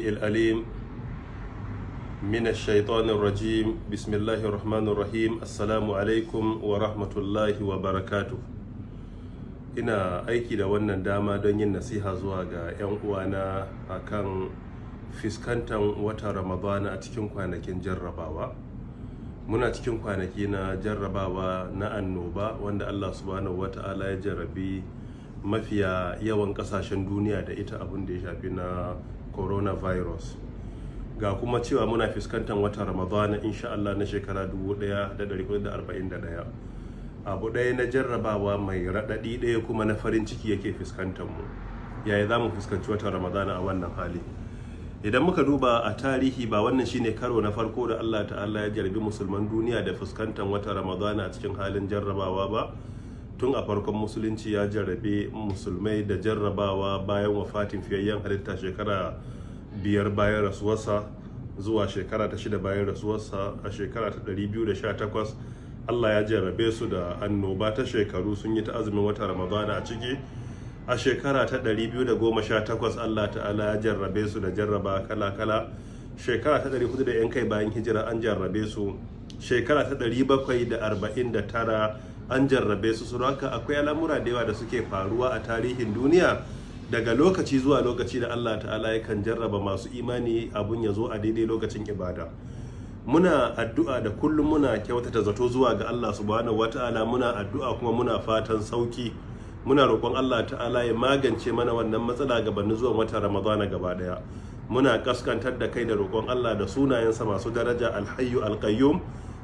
السميع العليم من الشيطان الرجيم. بسم الله الرحمن الرحيم. السلام عليكم ورحمة الله وبركاته. Ina aiki da wannan dama don yin nasiha zuwa ga 'yan uwana akan fuskantar wata Ramadana a cikin kwanakin jarrabawa. Muna cikin kwanaki na jarrabawa na annoba, wanda Allah Subhanahu Wata'ala ya jarrabi mafiya yawan kasashen duniya da ita, abin da ya shafi na coronavirus. Ga kuma cewa muna fuskantar wata Ramadana, insha Allah, na shekara 1441. Abu ɗaya na jarrabawa mai raɗaɗi, ɗaya kuma na farin ciki yake fuskantar mu. Yaya za mu fuskanci watan Ramadana a wannan hali? Idan muka duba a tarihi, ba wannan shine karo na farko da Allah Ta'ala ya jarrabi musulman duniya da fuskantar watan Ramadana a cikin halin jarrabawa ba. Tun a farkon Musulunci ya jarrabe musulmai da jarrabawa bayan wafatin fiyayyen halitta, shekara 5 bayan rasuwarsa zuwa shekara ta 6 bayan rasuwarsa. A shekara ta 218 Allah ya jarrabe su da annoba ta shekaru, sun yi ta azumin wata Ramadana a ciki. A shekara ta 218 Allah Ta'ala ya jarrabe su da jarraba kala-kala. Shekara ta 400 da yan kai bayan hijira an jarrabe su. Shekara ta 749 an jarrabe su. Su haka akwai al'amura da yawa da suke faruwa a tarihin duniya daga lokaci zuwa lokaci da Allah Ta'ala yakan jarraba masu imani, abun ya zo a daidai lokacin ibada. Muna addu'a da kullum muna kyautata zato zuwa ga Allah Subhanahu Wata'ala. Muna addu'a kuma muna fatan sauki. Muna roƙon Allah Ta'ala ya magance mana wannan matsala gabanin zuwan watan Ramadana gaba daya. Muna kaskantar da kai da roƙon Allah da sunayensa masu daraja, Alhayyu Alqayyum,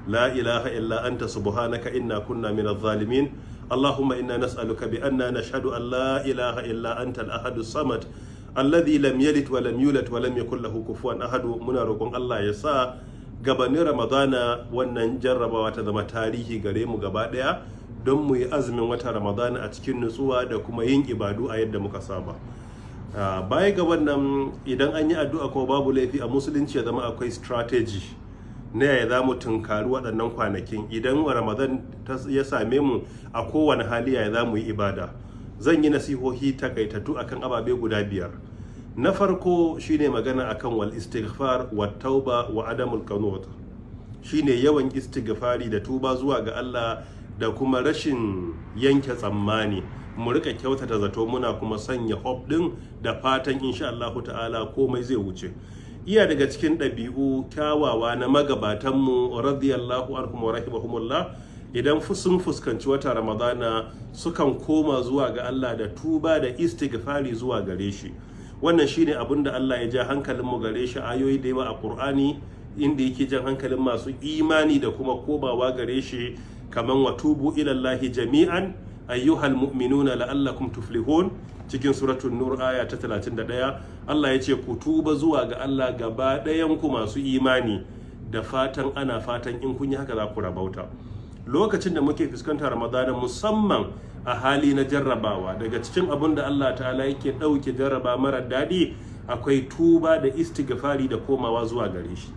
la ilaha illa anta, subhanaka inna kunna minadh zalimin. اللهم إنا نسألك بأننا نشهد أن لا إله إلا أنت، الأحد الصمد، الذي لم يلد ولم يولد ولم يكن له كفوا أحد. Muna roƙon Allah ya sa gabanin Ramadana wannan jarrabawa ta zama tarihi gare mu gaba daya, don mu yi azumin wata Ramadana a cikin nutsuwa da kuma yin ibadu a yadda muka saba. Baya ga wannan, idan an yi addu'a kuma babu laifi a Musulunci ya zama akwai strategy na yaya za mu tunkari waɗannan kwanakin. Idan Ramadan ya same mu a kowane hali, yaya za mu yi ibada? Zan yi nasihohi takaitattu akan ababe guda biyar. Na farko shine magana akan wal istighfar wa tauba wa adamul qunut, shine yawan istighfari da tuba zuwa ga Allah da kuma rashin yanke tsammani. Mu rika kyautata zato, muna kuma sanya hope din da fatan insha Allah Ta'ala komai zai wuce. Iya daga cikin ɗabi'u kyawawa na magabatanmu, radiyallahu anhum wa rahimahumullah, idan sun fuskanci wata Ramadana sukan koma zuwa ga Allah da tuba da istighfari zuwa gare shi. Wannan shine abin da Allah ya ja hankalinmu gare shi, ayoyi da yawa a Qur'ani inda yake jan hankalin masu imani da kuma komawa gare shi, kaman wa tubu ilallahi jami'an ayyuhal mu'minuna la'allakum tuflihun, cikin Suratul Nur aya ta 31. Allah ya ce ku tuba zuwa ga Allah gaba ɗayan ku masu imani, da fatan ana fatan in kun yi haka za ku rabauta. Lokacin da muke fuskantar Ramadana, musamman a hali na jarrabawa, daga cikin abin da Allah Ta'ala yake ɗauke jarraba mara daɗi akwai tuba da istighfari da komawa zuwa gare shi.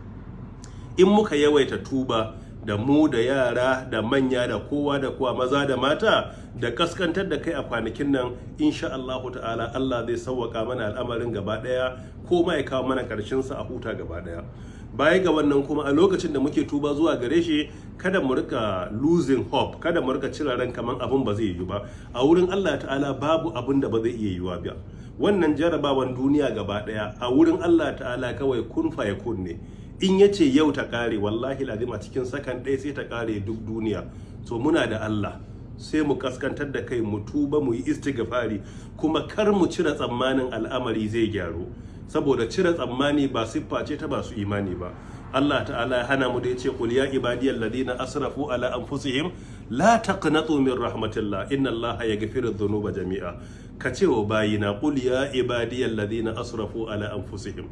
In muka yawaita tuba, da mu da yara da manya da kowa da kowa, maza da mata, da kaskantar da kai a kwanakin nan, insha Allahu Ta'ala Allah zai sauwaka mana al'amarin gaba daya, ko ma ya kawo mana karshen sa a huta gaba daya. Baya ga wannan kuma, a lokacin da muke tuba zuwa gare shi, kada mu rika losing hope, kada mu rika cire ran kaman abun ba zai yiwu ba. A wurin Allah Ta'ala babu abun da ba zai iya yiwuwa ba. Wannan jarabawan duniya gaba daya a wurin Allah Ta'ala kawai kun fa yakun ne. In ya ce yau ta kare, wallahi lazim a cikin sakan ɗaya sai ta kare duk duniya. So muna da Allah, sai mu kaskantar da kai, mu tuba, mu yi istighfari, kuma kar mu cire tsammanin al'amari zai gyaru, saboda cire tsammani ba siffa ce ta masu imani ba. Allah Ta'ala ya hana mu da yace qul ya ibadiyal ladina asrafu ala anfusihim la taqnatu min rahmatillah, inna Allaha yaghfiru dhunuba jami'a. Ka ce wa bayina, qul ya ibadiyal ladina asrafu ala anfusihim,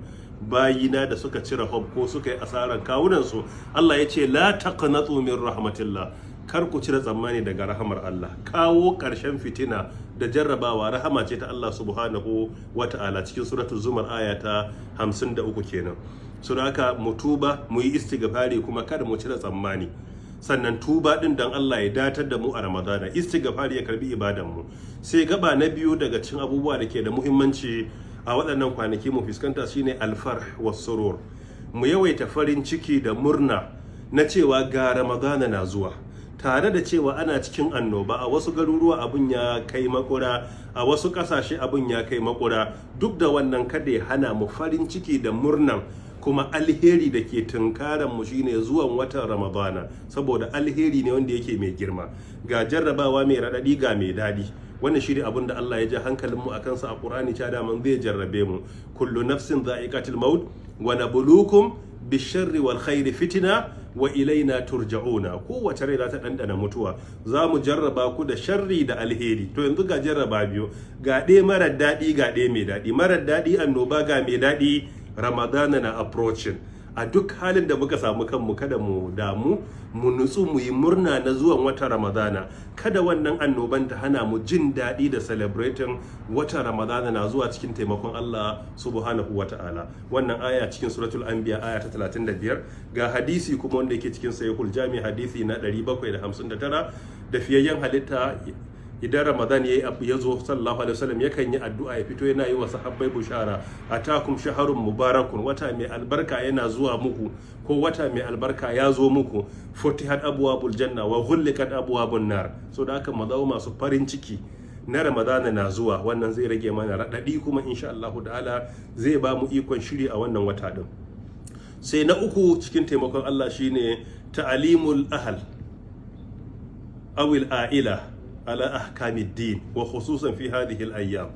bayina da suka cire hope ko suka yi asaran kawunan su, Allah ya ce la taqnatu min rahmatillah, kar ku cire tsammani daga rahamar Allah. Kawo ƙarshen fitina da jarrabawa rahama ce ta Allah Subhanahu wa Ta'ala, cikin Suratul Zumar aya ta 53 kenan. So da haka mu tuba, mu yi istighfari, kuma kada mu cire tsammani. Sannan tuba din dan Allah ya datar da mu a Ramadana, istighfari ya karbi ibadan mu. Sai gaba na biyu daga cikin abubuwa da ke da muhimmanci a waɗannan kwanaki mu fuskanta shine الفرح والسرور. Mu yawaita farin ciki da murna na cewa ga Ramadana na zuwa, tare da cewa ana cikin annoba. A wasu garuruwa abun ya kai makura, a wasu ƙasashe abun ya kai makura. Duk da wannan, kada ya hana mu farin ciki da murnan kuma alheri da ke tunkaran mu, shine zuwan watan Ramadana, saboda alheri ne wanda yake mai girma. Ga jarrabawa mai raɗaɗi, ga mai daɗi. Wannan shi ne abin da Allah ya ja hankalin mu akan sa a Qur'ani, cewa daman zai jarrabe mu. كل نفس ذائقة الموت ونبلوكم بالشر والخير فتنة وإلينا ترجعون. Kowace rai za ta ɗanɗana mutuwa, za mu jarraba ku da sharri da alheri. To yanzu ga jarraba biyu, ga ɗaya marar daɗi, ga ɗaya mai daɗi. Marar daɗi annoba, ga mai daɗi Ramadana na approaching. A duk halin da muka samu kanmu, kada mu damu, mu nutsu, mu yi murna na zuwan wata Ramadana. Kada wannan annoban ta hana mu jin daɗi da celebrating wata Ramadana na zuwa cikin taimakon Allah سبحانه وتعالى. Wannan aya cikin Suratul Anbiya, aya ta 35. Ga hadisi kuma wanda yake cikin Sahihul Jami, hadisi na 759, da fiyayyen halitta idan Ramadan ya zo صلى الله عليه وسلم yakan yi addu'a, ya fito yana yi wa sahabbai bushara: "أتاكم شهر مبارك", wata mai albarka yana zuwa muku, ko wata mai albarka ya zo muku. "فتحت أبواب الجنة وغلقت أبواب النار". So da haka mu zama masu farin ciki na Ramadana na zuwa. Wannan zai rage mana raɗaɗi, kuma إن شاء الله تعالى zai ba mu ikon shiri a wannan wata din. Sai na uku cikin taimakon Allah shine تعليم الأهل أو العائلة على أحكام الدين وخصوصا في هذه الأيام.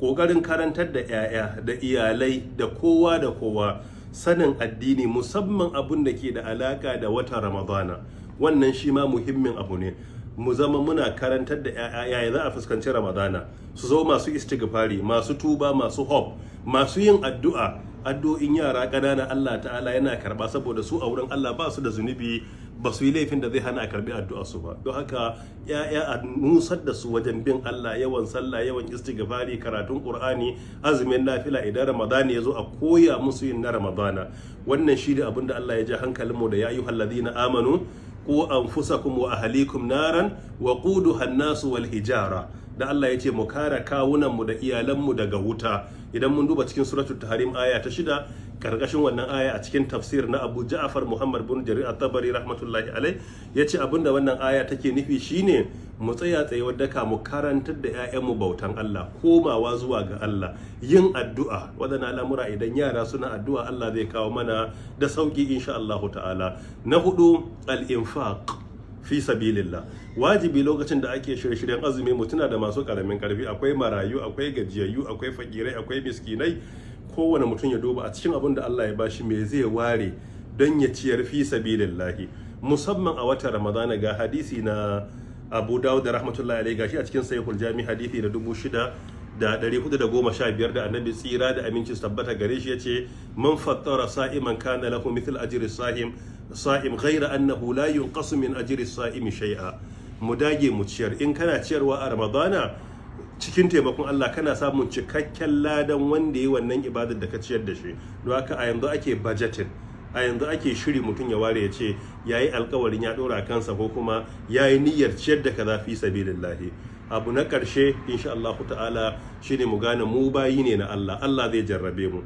Kokarin karantar da 'ya'ya da iyalai da kowa da kowa sanin addini, musamman abun da ke da alaka da wata Ramadana, wannan shi ma muhimmin abu ne. Mu zama muna karantar da 'ya'ya yaya za a fuskanci Ramadana, su zo masu istighfari, masu tuba, masu hope, masu yin addu'a. Addu'o'in yara ƙanana Allah Ta'ala yana karba, saboda su a wurin Allah ba su da zunubi, ba su yi laifin da zai hana a karbi addu'a su ba. Don haka ya'ya a nusar da su wajen bin Allah, yawan sallah, yawan istighfari, karatun Qur'ani, azumin nafila. Idan Ramadana ya zo, a koya musu yin na Ramadana. Wannan shi ne abin da Allah ya ja hankalinmu da "يا أيها الذين آمنوا قوا أنفسكم وأهليكم نارا وقودها الناس والحجارة", da Allah ya ce mu kare kawunanmu da iyalanmu daga wuta. Idan mun duba cikin Suratul Tahrim, aya ta 6, karkashin wannan aya, a cikin tafsir na Abu Ja'far Muhammad bin Jarir At-Tabari رحمة الله عليه, yace abinda wannan aya take nufi shine mu tsaya tsayuwar daka mu karantar da 'ya'yanmu bautan Allah, komawa zuwa ga Allah, yin addu'a. Waɗannan al'amura, idan yara suna addu'a, Allah zai kawo mana da sauki إن شاء الله تعالى. Na hudu, الإنفاق في سبيل الله. Wajibi lokacin da ake shirye-shiryen azumi mu tuna da masu karamin karfi. Akwai marayu, akwai gajiyayyu, akwai fakirai, akwai miskinai. Kowane mutum ya duba a cikin abin da Allah ya bashi me zai ware don ya ciyar في سبيل الله, musamman a watan Ramadana. Ga hadisi na Abu Dawud da رحمة الله عليه, gashi a cikin Sahihul Jami, hadisi da 6415, da Annabi tsira da aminci su tabbata gare shi yace: "من فطر صائما كان له مثل أجر الصائم صائم غير أنه لا ينقص من أجر الصائم شيئا". Mu dage mu ciyar. In kana ciyarwa a Ramadana, cikin taimakon Allah kana samun cikakken ladan wanda yi wannan ibadar da ka ciyar da shi. Don haka a yanzu ake budgeting, a yanzu ake shiri. Mutum ya ware ya ce ya yi alkawarin ya dora kansa, ko kuma ya yi niyyar ciyar da kaza في سبيل الله. Abu na ƙarshe إن شاء الله تعالى shine mu gane mu bayi ne na Allah. Allah zai jarrabe mu.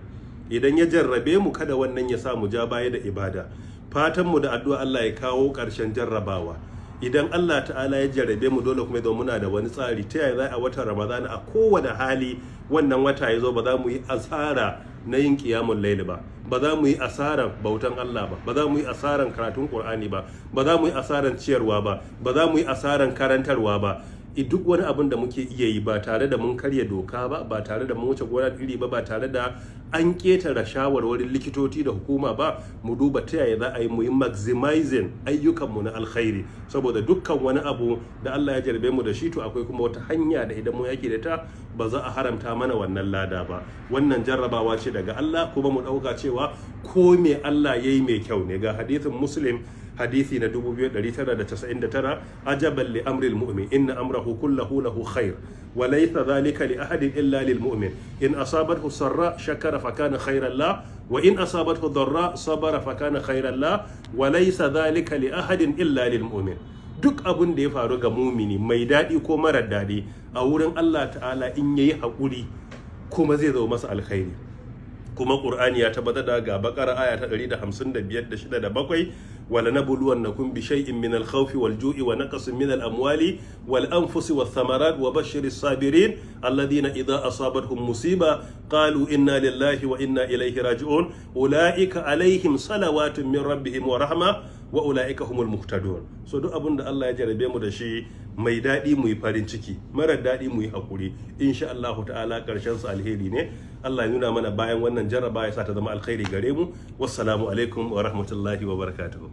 Idan ya jarrabe mu, kada wannan ya sa mu ja baya da ibada. Fatan mu da addu'a, Allah ya kawo ƙarshen jarrabawa. Idan Allah Ta'ala ya jarrabe mu, dole kuma idan muna da wani tsari ta yaya za a watan Ramadana, a kowane hali wannan wata ya zo, ba za mu yi asara na yin ƙiyamun laili ba, ba za mu yi asaran bautan Allah ba, ba za mu yi asaran karatun Qur'ani ba, ba za mu yi asaran ciyarwa ba, ba za mu yi asaran karantarwa ba. Duk wani abin da muke iya yi ba tare da mun karya doka ba, ba tare da mun wuce gona iri ba, ba tare da an ketare shawarwarin likitoci da hukuma ba, mu duba ta yaya za a yi mu yi maximizing ayyukanmu na alkhairi. Saboda dukkan wani abu da Allah ya jarbe mu da shi, to akwai kuma wata hanya da idan mun yaki da ta ba za a haramta mana wannan lada ba. Wannan jarrabawa ce daga Allah, kuma mu ɗauka cewa ko me Allah ya yi mai kyau ne. Ga hadithin Muslim, hadisi na 2999: "عجبا لأمر المؤمن إن أمره كله له خير وليس ذلك لأحد إلا للمؤمن. إن أصابته سراء شكر فكان خيرا له، وإن أصابته ضراء صبر فكان خيرا له، وليس ذلك لأحد إلا للمؤمن". Duk abin da ya faru ga mumini, mai daɗi ko marar daɗi, a wurin Allah Ta'ala in yayi haƙuri Kuma zai zama masa alkhairi. Kuma Qur'ani ya tabbatar da ga Bakara aya ta 155 da 6 da 7: "ولنبلونكم بشيء من الخوف والجوع ونقص من الأموال والأنفس والثمرات وبشر الصابرين الذين إذا أصابتهم مصيبة قالوا إنا لله وإنا إليه راجعون أولئك عليهم صلوات من ربهم ورحمة وأولئك هم المهتدون." So duk abin da Allah ya jarabe mu da shi, mai daɗi mu yi farin ciki, mara daɗi mu yi haƙuri. Insha Allah ta'ala ƙarshen su alheri ne. Allah ya nuna mana bayan wannan jarraba, ya sa ta zama alkhairi gare mu. Wassalamu alaikum wa rahmatullahi wa barakatuhu.